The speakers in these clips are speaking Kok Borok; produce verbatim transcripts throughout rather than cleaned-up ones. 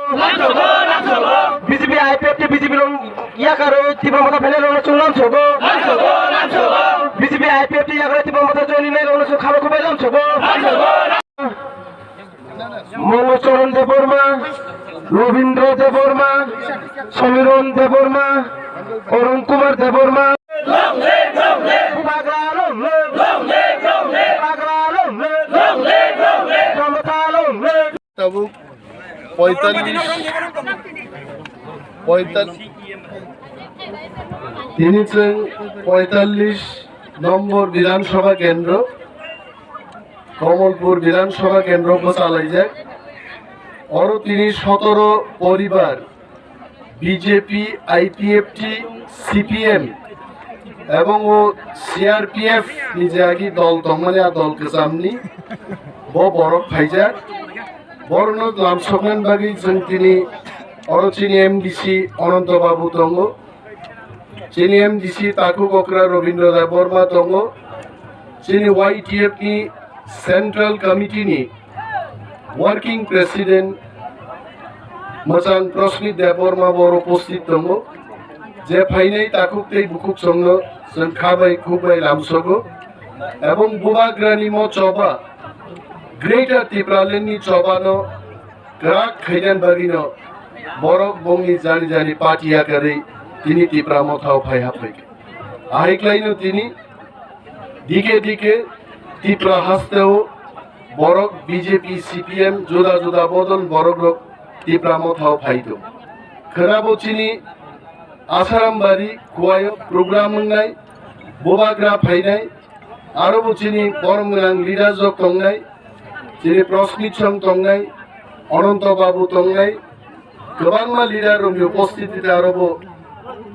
B J P I P F T B J P rok yakarwi Tipra Motha phainai rokno chwng lamsogo. B J P I P F T yakarwi Tipra Motha join ni nai rokno chwng khama kubai lamsogo. Mongol Charan Debbarma, Rabindra Debbarma, Samiran Debbarma, Arun Kumar Debbarma. Bubagra long live! Bubagra long live! Tipra Motha long live! Tabuk poitallis, poital-, tini chwng poitallis nombor Bidhan Sabha Kendro, Kamalpur Bidhan Sabha Kendro bwchalaijak. Oro tini sotoro poribar B J P, I P F T, C P M ebong o C R P F ni je agi dol tongmani, a dol kwchamni bo borok phaijak. Borokno lamsoknani bagwi chwng tini oro chini M D C Ananto Babu tongo, chini M D C takhuk okra Rabindra Debbarma tongo, chini Y T F ni Central Committee ni Working President mwchang Prasmit Debbarma bo oro upasthit tongo. Je phainai takhuk tei bukhuk chwngno chwng kha bai khuk bai lamsogo. Ebong Bubagrani mo choba, Greater Tipraland ni chobano kwrak khainani bagwino borok bongni jani jani party yakarwi tini Tipra Mothao phai haphaikha. Ahai klaino tini dike dike Tipra hasteo borok B J P, C P M juda juda bodol borokrok Tipra Mothao phai tongo. Khwnabo chini Asarambari Kuwayo program wngnai, Bubagra phainai, aro bo chini borom gwnang leaders rok tongnai, chini Prasmit Song tongnai, Ananto Babu tongnai, kwbangma leader rokni upasthiti aro bo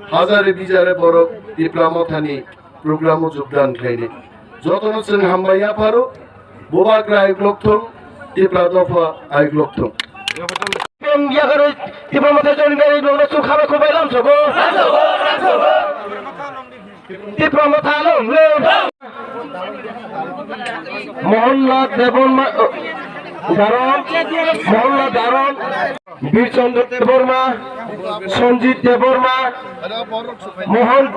hajare bijare borok Tipra Mothani program o jogdan khlainai. Jotono chwng hambai yapharo, Bubagra ayuk lokthong, Tipra dopha ayuk lokthong. Yakarwi Tipra Motha join ni nai rokno chwng khama kubai lamsogo. Tipra Motha long live! Mohanlal Debbarma, Daron, Mohanlal Daron, Birchandra Debbarma, Sanjit Debbarma, Mohan